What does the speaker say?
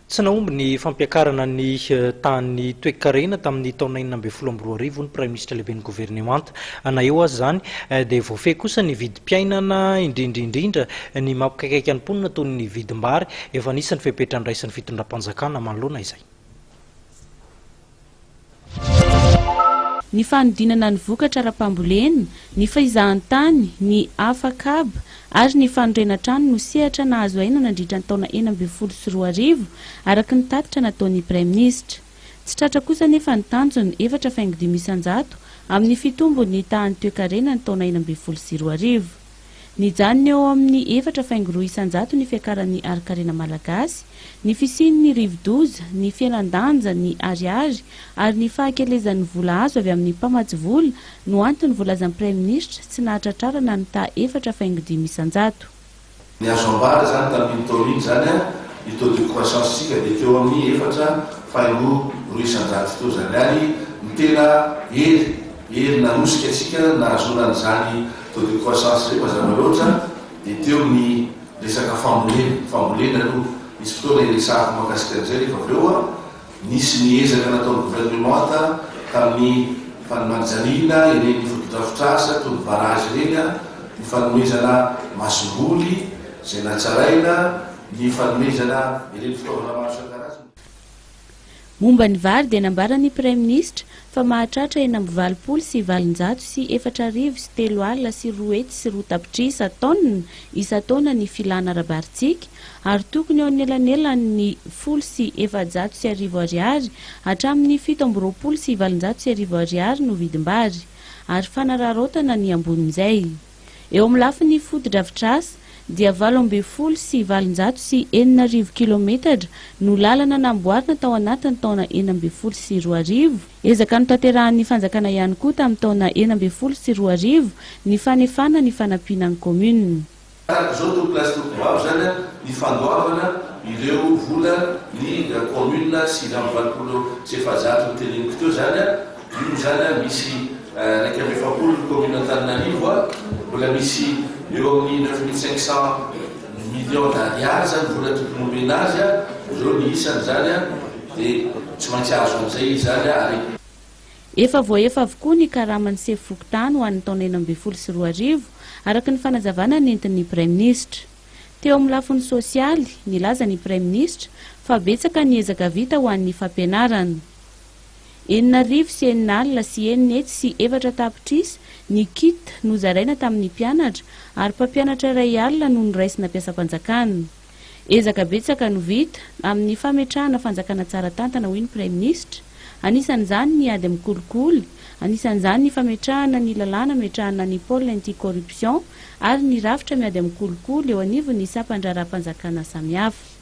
Tsy nahomby ny fampiakarana ny tahan'ny toekarena tamin'ny taona 2016, hoy ny Praiminisitra lehiben'ny governemanta. Na eo aza izany dia voafehy kosa ny vidim-piainana, indrindra indrindra ny mampikaikaika ny mponina toy ny vidim-bary. Efa nisy ny fepetra niraisin'ny fitondram-panjakana manoloana izay. Ny fanodinana ny vokatra ara-pambolena, ny fizahantany, ny afakaba ary ny fanorenan-trano no sehatra nahazo aina nandritra ny taona 2016, araka ny tatitra nataon'ny Praiminisitra. Tsy tratra kosa anefa ny tanjona, 4,5%, amin'ny fitombon'ny tahan'ny toekarena ny taona 2016. Nijanona eo amin'ny 4,2% ny fiakaran'ny harin-karena malagasy, ny fisian'ny rivodoza, ny fihenan-danja ny ariary ary ny fahakelezan'ny vola azo avy amin'ny mpamatsy vola no antony voalazan'ny Praiminisitra tsy nahatratrarana ny taha 4,5%. Ny azo ambara izany tamin'iny taona iny izany, ny taux de croissance-tsika dia teo amin'ny 4,2% teo izany ary ny tena hery Hery nanosika antsika nahazoana an'izany taux de croissance izay mazava loatra dia teo ny resaka fambolena, fambolena aloha nisy fotoana hiresahako mahakasika an'izay rehefa avy eo an, nisy ny ezaka nataon'ny gouvernementa tamin'ny fanomanjariana ireny fotodrafitrasa toy ny barrage ireny an, ny fanomezana masomboly izay natsaraina, ny fanomezana ireny fitaovana maro isan-karazany. Momba ny vary dia nambaran'ny Praiminisitra fa mahatratra 3886 200 tapitrisa taonina isan-taona ny filana ara-barintsika ary tokony eo anelanelan'ny 1410 ariary hatramin'ny 1827 ariary no vidim-bary ary fanararaotana ny ambonin'izay. Eo amin'ny lafiny fotodrafitrasa dia 6818 kilometatra no lalana namboarina tao anatin'ny taona 2016. Ezaka notanterahan'ny fanjakana ihany koa tamin'ny taona 2016 ny fanefana ny fanampiana ny kaominina. Araka izao tompokolahy sy tompokovavy izany ny fandoavana ireo vola ny commune 489 noteneniko teo izany, io izany misy 41 ny commune Antananarivo, mbola misy eo amin'ny 9500 millions d'ariary izany vola tokony homena azy, ireo ny isany izany dia tsy maintsy azo amin'izay izy izany ary. Efa voaefa avokoa ny karaman'ny sefo fokontany ho an'ny taona 2016, araka ny fanazavana nentin'ny Praiminisitra. Teo amin'ny lafiny sosialy, nilaza ny Praiminisitra fa betsaka ny ezaka vita ho an'ny fampianarana. 6604 tapitrisa ny kit nozaraina tamin'ny mpianatra ary mpampianatra 1000 no noraisina mpiasam-panjakana. Ezaka betsaka no vita amin'ny fametrahana fanjakana tsara tantana, hoy ny Praiminisitra. Anisan'izany ny ady amin'ny kolikoly, anisan'izany ny fametrahana ny lalàna ametrahana ny pôle anti-corruption ary ny rafitra miady amin'ny kolikoly eo anivon'ny sampan-draharaham-panjakana samihafa.